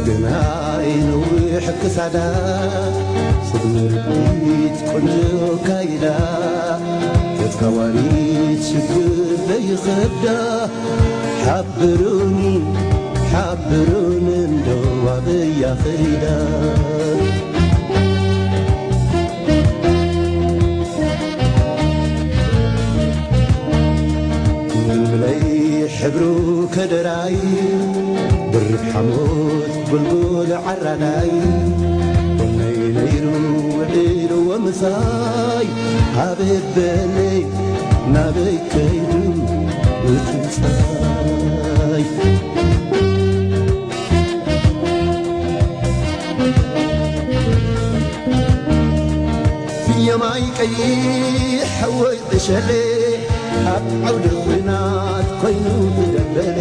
ግናይ ነዊሕ ክሳዳ፣ ጽጉሚ ርግቢት ቆንጆ ካይዳ፣ ተጻዋሪት ሽግር ዘይኸብዳ፣ ሓብሩኒ፣ ሓብሩኒ እንዶ ኣበያ ኸይዳ። ምልምለይ ሕብሩ ከደራይ፣ ድርብ ሓሞት ጎልጎል ዓራዳይ፣ ጎነይ ነይሩ ውዒሉ ወምሳይ፣ ኣበይ በለይ ናበይ ከይዱ እቲ ጸሓይ። ፍየማይ ቀይሕ ሓወይ ዕሸለ፣ ኣብ ዓውደ ኹናት ኮይኑ ዝደበለ።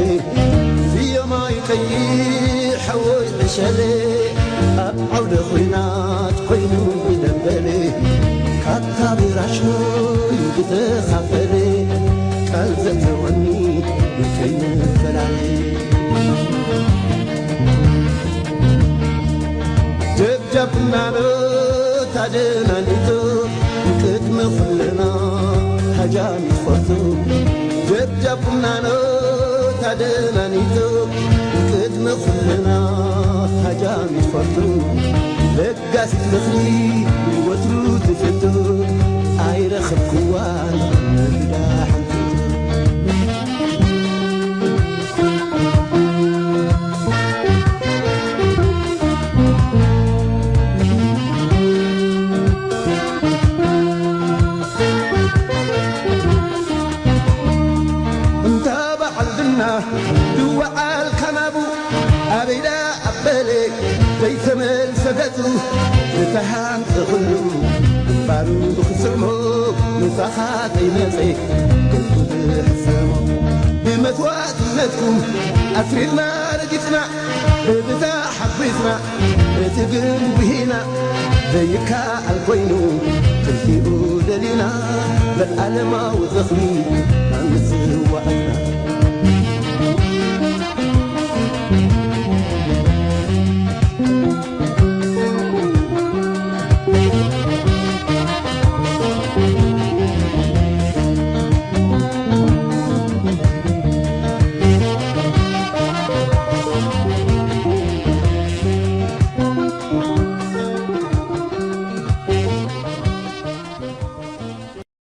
ፍየማይ ቀይሕ ሓወይ ዕሸለ፣ ኣብ ዓውደ ኹናት ኮይኑ ዝደበለ። ካብታ ብራሽኖይ ዝተኻፈለ፣ ቃል ዘተወኒ ከይንፈላለ። ደብዳብ ናኖ ታደናኒቱ፣ ቅድሚ ኩልና ሃጃም ይፈቱ። ደብዳብ ናኖ ታደናኒቱ፣ ቅድሚ ኩልና ሃጃም ይፈቱ። ለጋሲት ምኽሪ ወትሩ ትፍቱ፣ ኣይረኸብክዋን ምዳ ሓንቲቱ። እንታ በዓል ዝና ዝወዓል ካናቡ፣ ኣበይዳ ኣበለ ዘይተመልሰ ገጹ፣ ዝተሃንጸ ኩሉ ግንባሩ ክስሞ፣ ምሳኻ ከይመጸ ገጹ ዝሕሰሞ። ብመስዋእትነትኩም ኣስሪርና ረጊጽና፣ ብብታ ሓጒስና እቲ ግን ጉሂና፣ ዘይከኣል ኮይኑ ትንቲኡ ደሊና፣ ዘልኣለማዊ ዝኽሪ ንስዋኣትና።